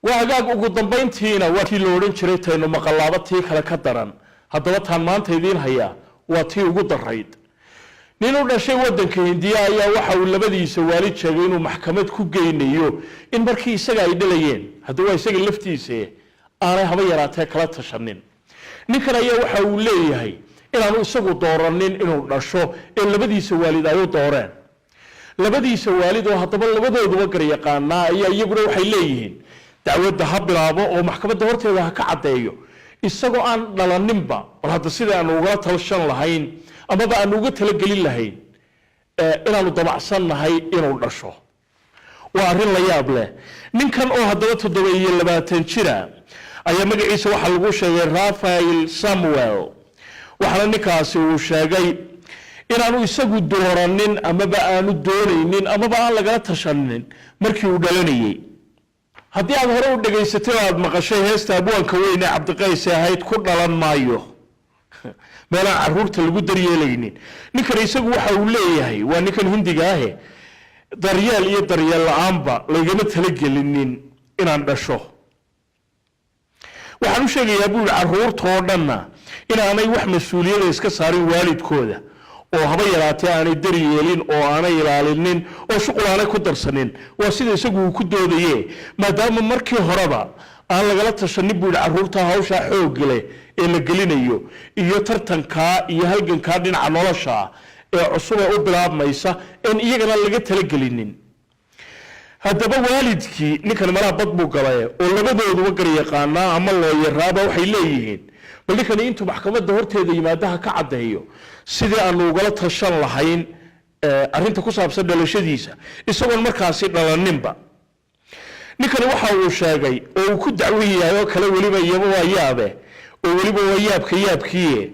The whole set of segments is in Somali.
Waa hagaag. Ugu dambayntiina waa kii la odhan jiray taynu maqallaabo tii kale ka daran. Haddaba taan maanta idiin hayaa waa tii ugu darayd. Nin u dhashay waddanka Hindiya ayaa waxa uu labadiisa waalid sheegay inuu maxkamad ku geynayo in markii isaga ay dhalayeen, hadda waa isaga laftiisa, aanay haba yaraatee kala tashanin. Ninkan ayaa waxa uu leeyahay inaanu isagu dooranin inuu dhasho ee labadiisa waalid ay u dooreen. Labadiisa waalid oo haddaba labadooduba garyaqaanaa ayaa iyaguna waxay leeyihiin dacwadda ha bilaabo oo maxkamadda horteeda ha ka caddeeyo isagoo aan dhalaninba bal hadda sida aanu ugala talshan lahayn amaba aanu uga talagelin lahayn inaanu damacsannahay inuu dhasho. Waa arrin la yaab leh. Ninkan oo haddaba 27 jira ayaa magaciisa waxaa lagu sheegay Rafael Samuel, waxaana ninkaasi uu sheegay inaanu isagu dooranin amaba aanu doonaynin amaba aan lagala tashanin markii uu dhalanayey. Haddii aad hore u dhegaysatay oo aada maqashay heesta abwaanka weyn ee Cabdiqays ee ahayd "Ku dhalan maayo meelaan caruurta lagu daryeelaynin", ninkan isagu waxa uu leeyahay, waa ninkan Hindiga ahe, daryeel iyo daryeel la-aanba laygama talagelinin inaan dhasho. Waxaan u sheegayaa, buu yihi, caruurta oo dhanna inaanay wax mas-uuliyada iska saarin waalidkooda oo haba yaraatee aanay daryeelin oo aanay ilaalinin oo shuqul aanay ku darsanin. Waa sida isagu uu ku doodaye, maadaama markii horeba aan lagala tashanin, buu yihi, caruurta hawshaa xoog leh ee la gelinayo iyo tartankaa iyo halgankaa dhinaca nolosha ee cusub ee u bilaabmaysa en iyagana laga talagelinin. Haddaba waalidkii ninkan malaha bad buu galay oo labadooduba garyaqaanaa ama looyaraaba waxay leeyihiin bal ninkani intuu maxkamadda horteeda yimaado ha ka caddeeyo sidii aanu ugala tashan lahayn arrinta ku saabsan dhalashadiisa isagoon markaasi dhalaninba. Ninkani waxa uu sheegay oo uu ku dacwo yahay oo kale weliba iyaba waa yaabe oo weliba waa yaabka yaabkiiye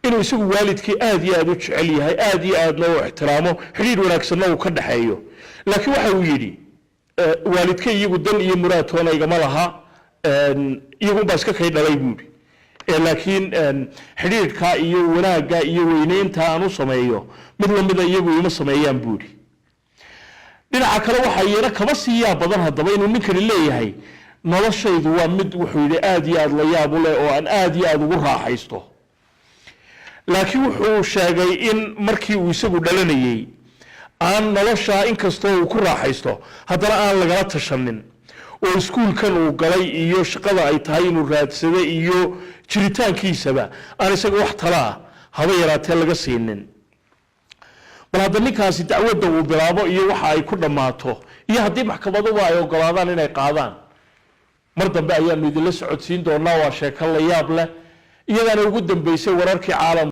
inuu isagu waalidkii aad iyo aad u jecel yahay, aad iyo aadna u ixtiraamo, xidhiidh wanaagsanna uu ka dhexeeyo. Laakiin waxa uu yidhi waalidkay iyagu dan iyo muraadtoona igama laha, iyagunbaa iska kay dhalay, buu yidhi. Laakiin xidhiidhka iyo wanaagga iyo weyneynta aan u sameeyo mid lamida iyagu ima sameeyaan, buu yidhi. Dhinaca kale waxaa iyana kaba sii yaab badan haddaba inuu ninkani leeyahay noloshaydu waa mid, wuxuu yidhi, aad iyo aad la yaab u leh oo aan aad iyo aad ugu raaxaysto. Laakiin wuxuu sheegay in markii uu isagu dhalanayey aan noloshaa inkastoo uu ku raaxaysto haddana aan lagala tashanin oo iskuulkan uu galay iyo shaqada ay tahay inuu raadsaday iyo jiritaankiisaba aan isaga wax talaa haba yaraatee laga siinin. Bal hadda ninkaasi dacwadda uu bilaabo iyo waxa ay ku dhammaato iyo haddii maxkamaduba ay ogolaadaan inay qaadaan, mar dambe ayaanu idinla socodsiin doonaa. Waa sheeko la yaab leh. Iyadaana ugu dambeysay wararkii caalamka.